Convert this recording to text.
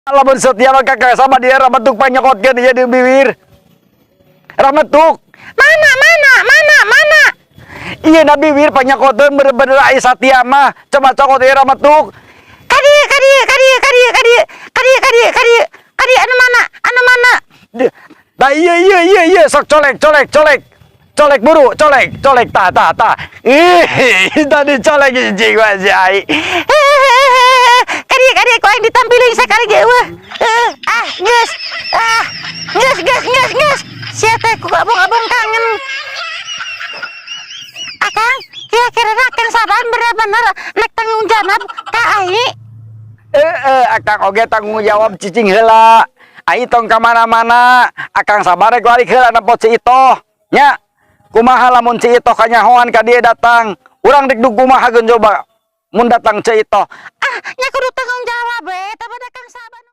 Lamun setia mah kakak sama dia rametuk panyokotkeun ieu di bibir. Rametuk. Mana, mana, mana, mana? Iya na bibir panyokoteun, bener-bener ai satia mah. Coba cokot ieu, rametuk. Kadieu, kadieu, kadieu, kadieu, kadieu, kadieu, kadieu, kadieu, kadieu, anu mana, anu mana? Nah, iya, sok colek, colek, colek. Colek buru, colek, colek, tah, tah, tah. Ih, tadi colek cicing mah si ai. Hehehe, kadieu, kadieu, ku aing ditampiling sakali ge eueuh. Eh, ah, geus. Ah, geus, geus, geus, geus. Sia teh ku abong-abong kangen. Akang, kira-kira Kang Saban bener-bener nek tanggung jawab ka ai? Eh, eh, akang oge tanggung jawab, cicing heula. Ai tong ka mana-mana. Akang sabar rek balik heula nempo Ci Itoh. Nya, kumaha lamun Ci Itoh kanyahoan ka dieu datang? Urang dek kumaha geun coba mun datang Ci Itoh? Ah, nya kudu tanggung jawab we, eta mah da Kang Saban.